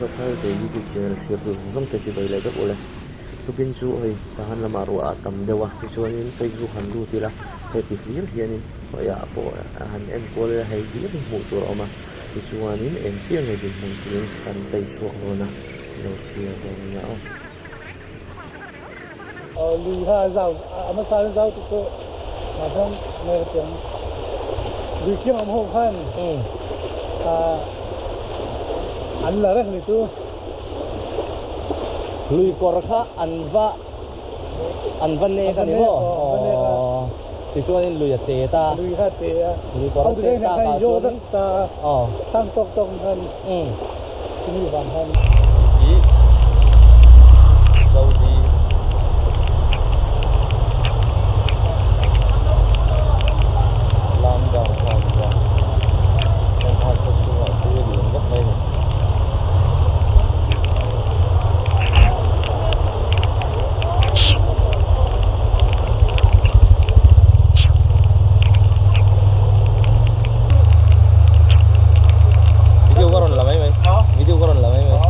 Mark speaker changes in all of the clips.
Speaker 1: Zophal te youtube channel thlir tur zawng zawng te chibai leh vek ule. Tupin chu hei tahan lamah ruah a tam deuh a tichuanin facebook han lut ila heti hlir hianin khawiah pawh a han en kual ila hei hlir hi hmuh tur a awm a tichuanin eng chiah nge dinhmun turin kan tei chhuak dawn a lo thlir dawn nia aw.
Speaker 2: Aw lui kha a zau a hmasa in zau tuk tawh mah hian nge ka tiang lui kiang awm ho khan an la reng ni chu.
Speaker 1: Lui kawr kha an va an va nek a ni maw? Aw tichuanin lui a te ta.
Speaker 2: Lui kha a te a.
Speaker 1: Lui kawr a te ta kah chuanin
Speaker 2: aw sang tawk tawk khan chumi vang khan.
Speaker 1: Hi Zodi Lamgang kha a ni a, Lamgang khaw chhungah tui a lian vek mai a ni. Video ka rawn la mai mai video ka rawn la mai mai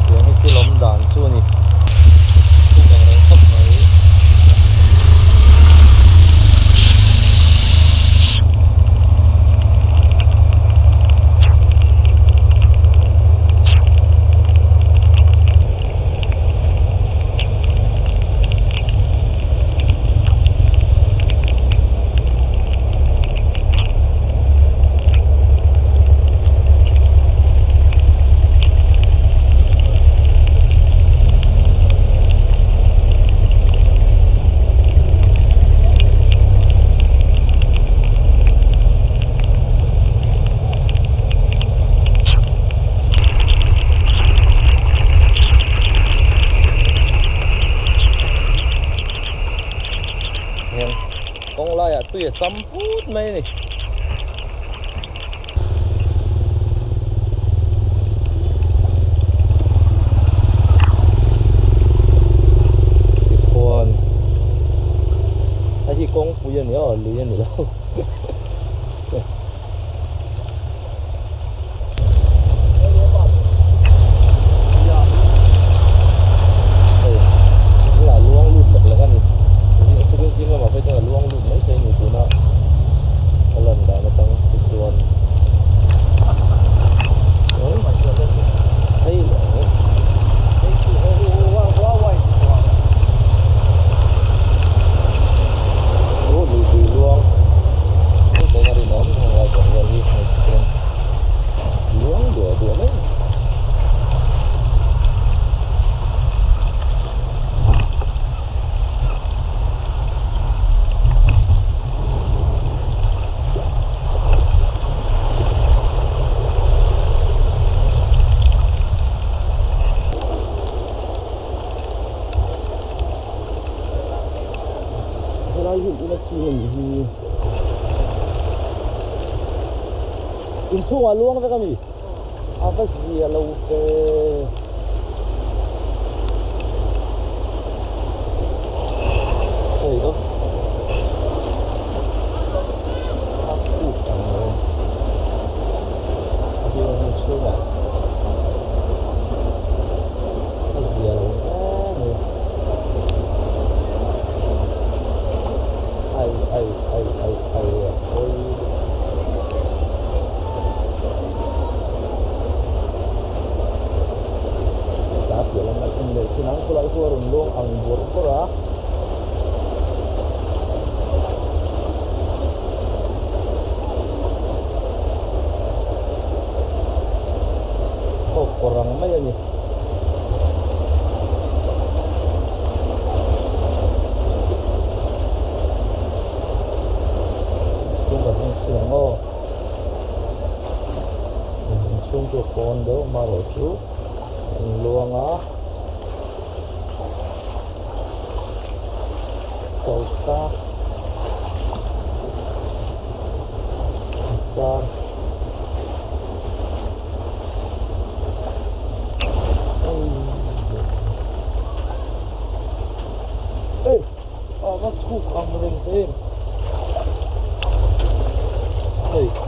Speaker 1: tiang hi thil awm dan chu a ni thuk ang reng khawp mai. Hian kawng laiah tui a cham put mai a ni. Tikhuan hei hi kawngpui a ni aw lui a ni lo. Hei tunah luang lut lek lek a ni tukin zing lamah phei chuan a luang lut mai thei a ni tuna a lan dan atang te chuan hei aw lui tui luang luang duah duah mai. Helai hi ina chi a nih hi inchhungah luang vek a ni a va zia lo ve. Hei a a khuk ang lo a bial chhungah a zia lo hle mai ai ai ai ai ai a pawi ta piah lam kan en leh chin ang khawlai chu a rawn luang ang bawrh bawrh a. Thawk kawr ang mai a ni. Chhung kan en chhin ang aw. Inchhung chu a pawn deuh marawh chu an luang a. Choka chuan Ê a va thuk ang reng em hei ka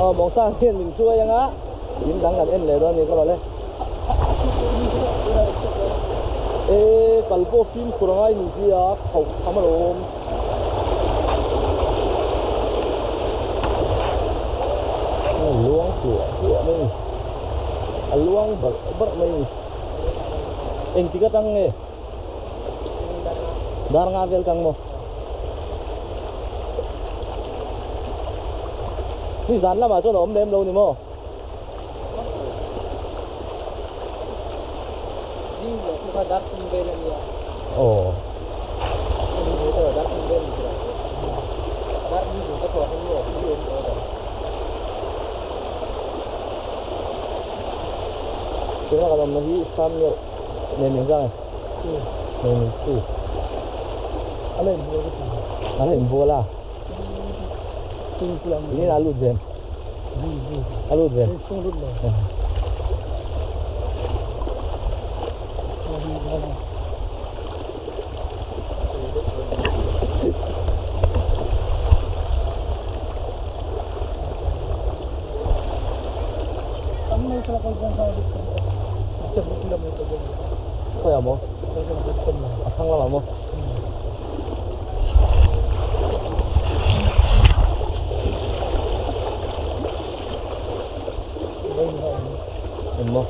Speaker 1: Aw Mawngsang hian min hruai anga in dang kan en leh dawn a ni ka rawn e. E kal pawh fimkhur angai ni sia khauh tham alawm. A luang hluah hluah mai a ni. A luang barh barh mai a ni. Engtik atang nge? Dar nga vel tang maw? Ni zan lamah chuan a awm lem lo ni maw?
Speaker 2: Zing leh chu kha dar tum vel a nia.
Speaker 1: Aw.
Speaker 2: Ani ve tawh dar tum vel ni tura. Dar ni zung ka thawh khan maw ni awm tawh lo.
Speaker 1: Tuna kan awmna hi Samuel Nei min zang e. Nei min tu.
Speaker 2: A la inbual ka ti.
Speaker 1: A la inbual a. Inin a lut ve. A lut ve.
Speaker 2: Chung lut lo.
Speaker 1: Khawiah maw? A thlang lamah maw? Eng maw?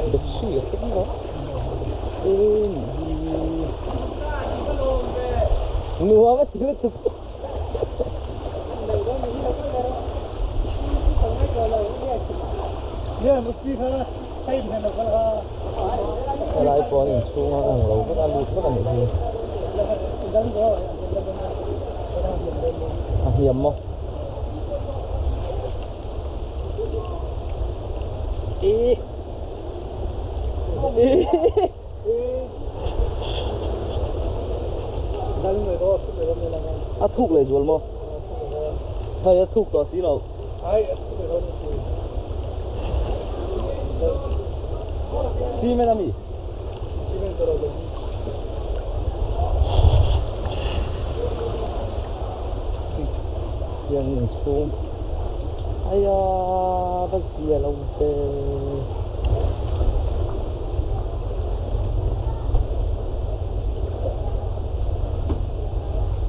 Speaker 1: Taxi a thleng a eng hi nuam a ti lutuk helai pawh an inchhung a ang lo vek a lut vek a nih hi a hniam maw. A thuk leh zual maw? Hei a thuk tawh si lo. Cement ami? Hian inchhung aia va zia lo ve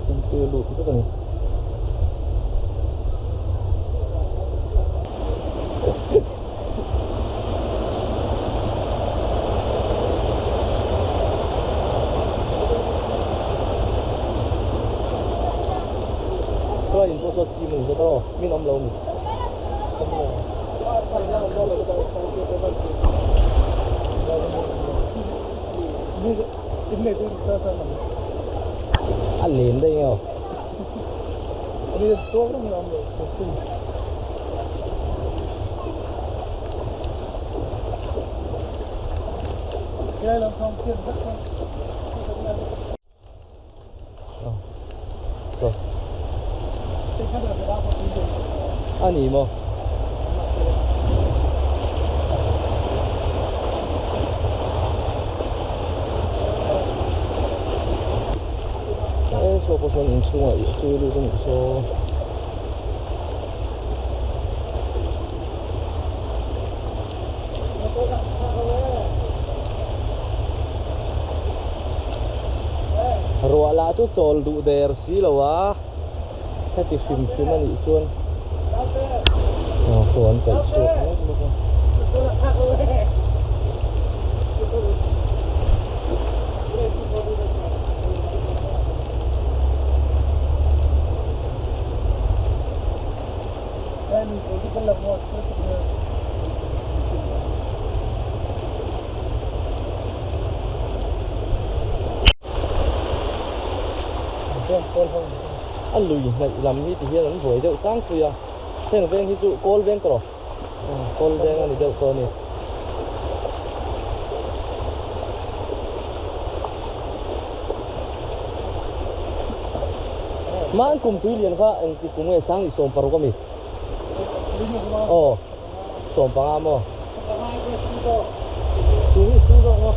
Speaker 1: thingpui lut vek a ni. Chuan in pawh saw chi mun zawk aw min awm lo a ni. A len daih nge aw. A ni maw? E saw pawh sawn inchhungah ih tui lut a nih saw. Ruah lah chu chawl duh der si lo a, heti hrim hrim a nih chuan aw saw an paih chhuak mek bawk a. A lui hnaih lam hi ti hian an buai deuh tlangpui a heng veng hi chu kawl veng tawh kawl veng a ni deuh tawh a ni. Hman kum tui lian kha engti kum nge sang ni 16 ami? Aw 15 maw? Chu hi su zawk maw?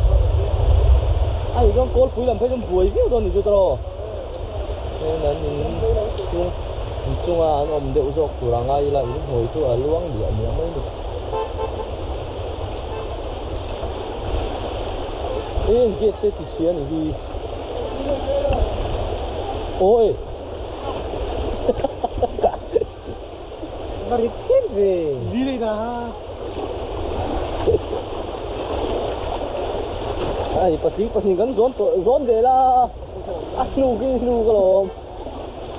Speaker 1: A nih chuan kawlpui lam phei chuan buai viau dawn ni chu tawh. Heng an in chung in chunga an awm deuh zawk tur a ngai ila in hnuai chu a luang liah liah mai a ni. Eng gate te ti chhia a ni hi. Aw e.
Speaker 2: Va rit phian ve. Li lei na ha.
Speaker 1: Ai patling pahnih kan zawn tawh zawn ve la a hnu khi hnu ka lawm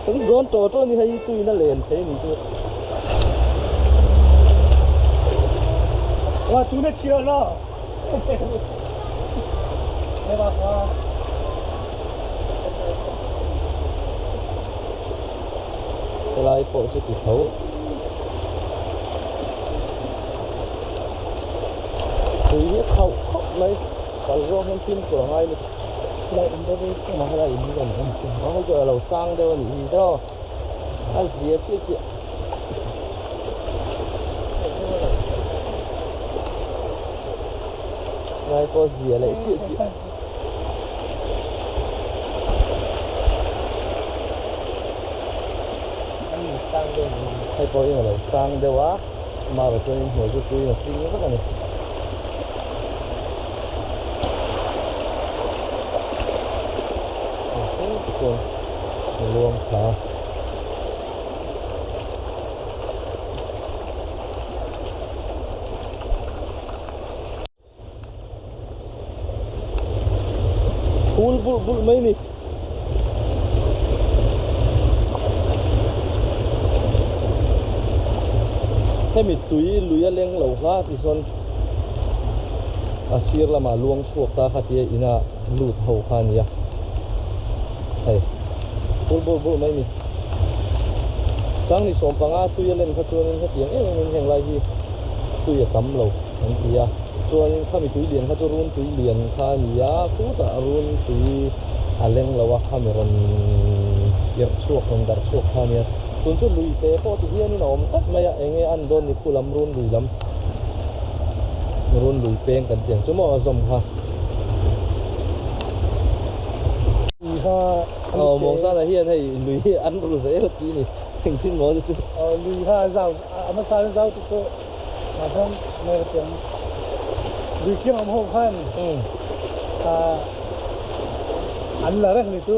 Speaker 1: kan zawn tawh tawh ni hei tuina len thei ni chu.
Speaker 2: Wa tuna thia la. Ne ba kha.
Speaker 1: Helai pawh chu ti tho. Tui hi a khauh khawp mai. Kal zawng hian fimkhur a ngai lutuk.
Speaker 2: Helai in deuh hi
Speaker 1: a helai in hi kan en chu. A hei chu a lo sang deuh a nih hi chaw. A zia chiah chiah. Helai pawh a zia leh chiah chiah. Hei pawh in a lo sang deuh a amaherawh chuan in hnuai chu tui a tling vek a ni. Chuan a luang thla a. Phul bulh bulh mai ni. Hemi tui lui a leng lo hla ti sawn a sir lamah luang chhuak ta kha tia ina lut ho kha a nia. Hei phul bulh bulh mai ni. Sangni 15 tui a len kha chuanin hetiang em emin heng lai hi tui a tam lo. An ti a, chuanin khami tui lian kha chu run tui lian kha a ni a, khutah run tui a leng lo a, khami rawn irh chhuak rawn darh chhuak kha a nia. Tun chu lui te pawh ti hianin a awm tlat mai a, eng nge an dawn ni khu lam run lui lam run lui peng kan tih ang chu maw a zawm kha. Aw Muangsana hian hei lui hi an rul zel tih a ni, engtin maw chu chu.
Speaker 2: Aw lui kha a zau a hmasa in zau tuk chu. Mahse lui kiang awm ho khan an la reng ni chu.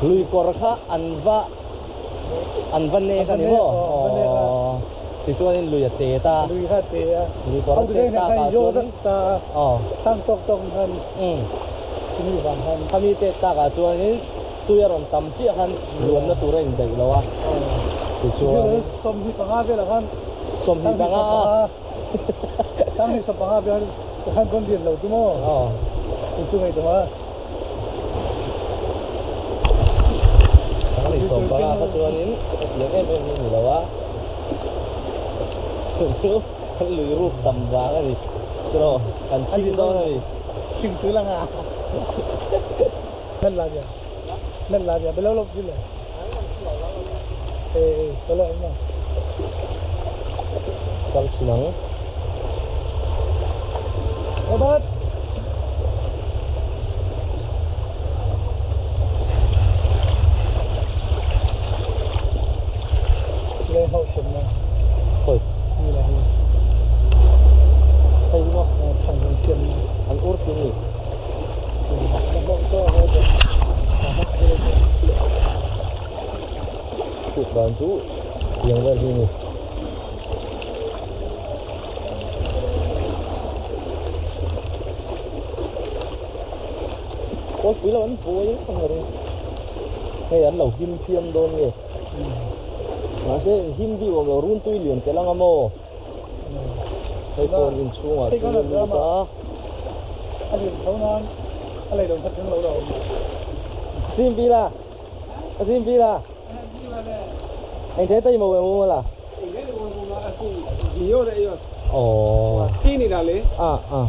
Speaker 1: Lui kawr kha an va an va nek a ni maw? Aww tichuanin lui a te ta.
Speaker 2: Lui kha a te a.
Speaker 1: Lui kawr a te ta kah chuanin
Speaker 2: aw sang tawk tawk khan chumi vang khan.
Speaker 1: Khami tet takah chuanin. Tui a rawn tam chiah khan luanna tur a indaih lo a, tichuan.
Speaker 2: 25 velah khan
Speaker 1: 25 a.
Speaker 2: 25 velah khan kan lian lo chu maw?
Speaker 1: Aw.
Speaker 2: Chu ngei tawh a.
Speaker 1: 25 kha chuanin hetiang em em hi a ni lo a, chu chu kan lui ruk tam vang a ni. Churawh kan thing dawn a ni.
Speaker 2: Thing chu la nga. Nan la bia nan la bia belo lo le eh belo ma
Speaker 1: kal chinang
Speaker 2: Robert le hau sim na
Speaker 1: hoi
Speaker 2: ni la hi
Speaker 1: hei mo
Speaker 2: thang siam
Speaker 1: an ur tin ni. Chut dan chu tiang vel hi a ni. Kawlpui lo an buai ang a ring. Hei an lo him phian dawn nge. Mahse him bik awm lo run tui lian tel anga maw. Hei pawn inchhungah tui a lut a. Sim pi la sim pi la anh thấy tay màu em là ồ à à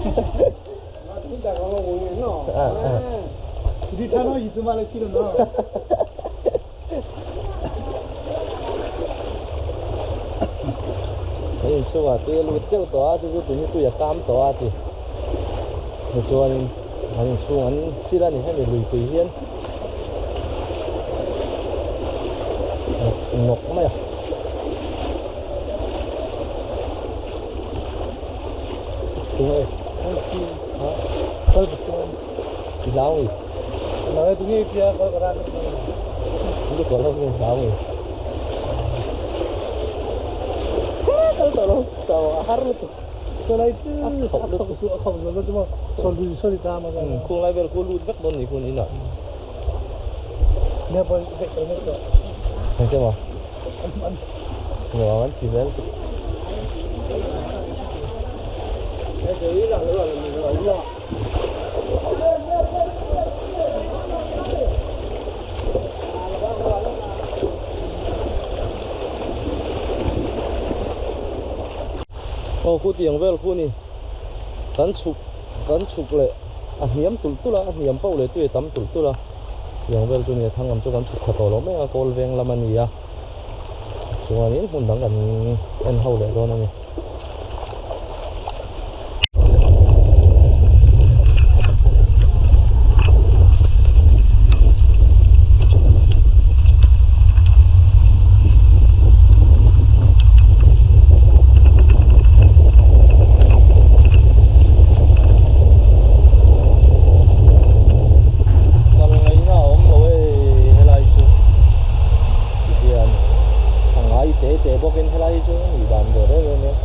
Speaker 1: Kan inchhungah tui a lut teuh tawh a chu chu tui hi tui a kam tawh a ti tichuanin an inchhung an sil a ni hemi lui tui hian nawk mai a. Tunge i hlau nge lu tawh lo nge hlau nge kal tawh lo chau a har lutuk a khauh lutuk khung lai vel khu lut vek dawn ni khun inah engche maw Nuam an ti zel. Aw khu tiang vel khu ni kan chhuk kan chhuk leh a hniam tulh tulh a a hniam pauh leh tui a tam tulh tulh a tiang vel chu ni a thang lam chu kan chhuk tha tawh lo mai a kawl veng lam a ni a. Chuanin hmun dang kan en ho leh dawn a ni. Kal ngaihna a awm lo e helai chu tihian a ngai te te bawkin helai hi chu a nih dan ve reng em em.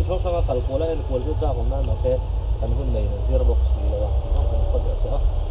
Speaker 1: hrang hranga kal kual a en kual chu chak awm nan mahse kan hun nei in a zir bawk si lo a, tichuan kan khaw der tawh a.